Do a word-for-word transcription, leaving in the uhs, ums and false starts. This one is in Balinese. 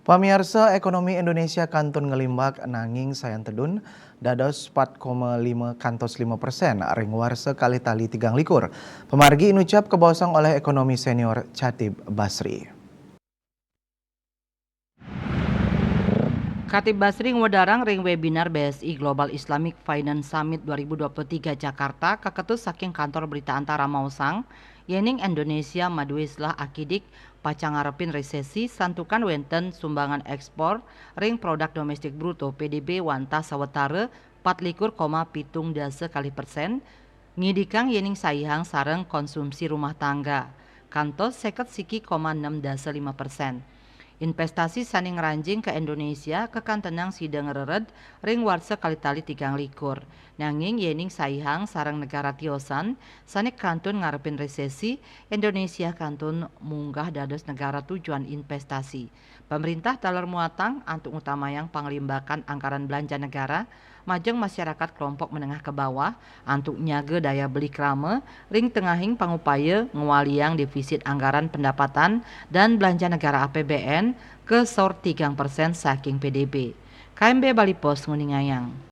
Pamiarsa, ekonomi Indonesia kantun ngelimbak nanging sayan tedun dados pat koma lima kantos lima persen ring warsa kalih tali tigang likur. Pamargi inucap kabaosang oleh ekonomi senior Chatib Basri. Khatib Basri ngwedarang ring webinar B S I Global Islamic Finance Summit dua ribu dua puluh tiga Jakarta kaketus saking kantor berita antara maosang, yening Indonesia madué selah akidik pacang ngarepin resesi santukan wénten sumbangan ekspor ring produk domestik bruto, P D B, wantah sawetara pat likur koma pitung dasa kalih persen, ngidikang yening saihang sareng konsumsi rumah tangga kantos seket siki koma enam dasa lima persen. Investasi sané ngranjing ka Indonesia kakantenang sida ngrered ring warsa kalih tali tigang likur. Nanging yening saihang sareng negara tiosan sané kantun ngarepin resesi, Indonesia kantun munggah dados negara tujuan investasi. Pamréntah taler muatang antuk ngutamayang panglimbakan anggaran belanja negara majeng masyarakat kelompok menengah ke bawah antuk nyaga daya beli krama ring tengahing pangupaya ngwaliang defisit anggaran pendapatan dan belanja negara, A P B N, ka sor tigang persen saking P D B. K M B Bali Post nguningayang.